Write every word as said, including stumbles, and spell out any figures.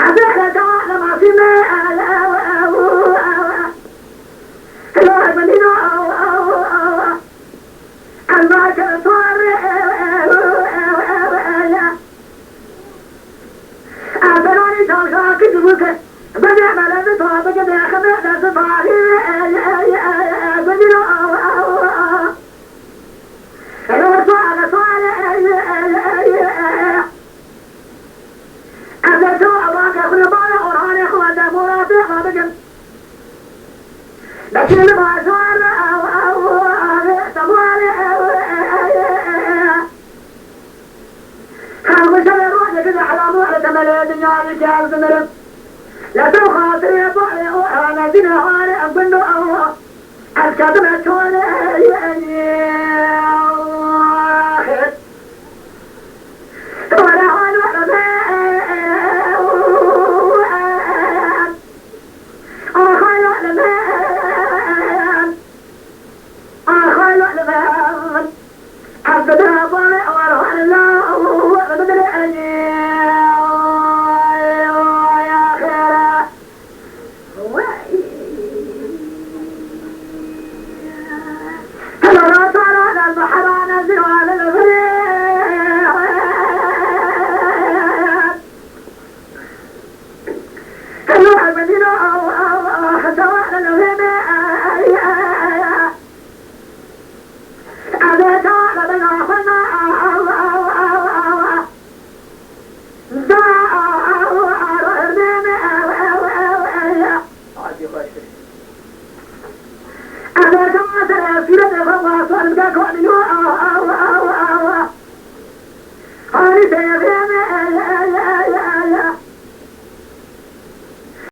Ez ê xeta li masî me. Helo, ez bendîna. Ez nakim tuar. Eberanî çalka kidibûke. Bide mele bi ta bike de xime de bi ta. Bendîna. Helo, tuar, tuar. Ez ê çawa avaka xwe bala Orhanê xwe de moratê xwe bikim. Bikê li bajar ew, ew, ew, temale, ew, ew, ew, ew. Her mişe rojek de helamu ele temele dinya bir kez dimirim. La tu xatirê bale o ana dine hale em gundo ew. Ez kadime çole.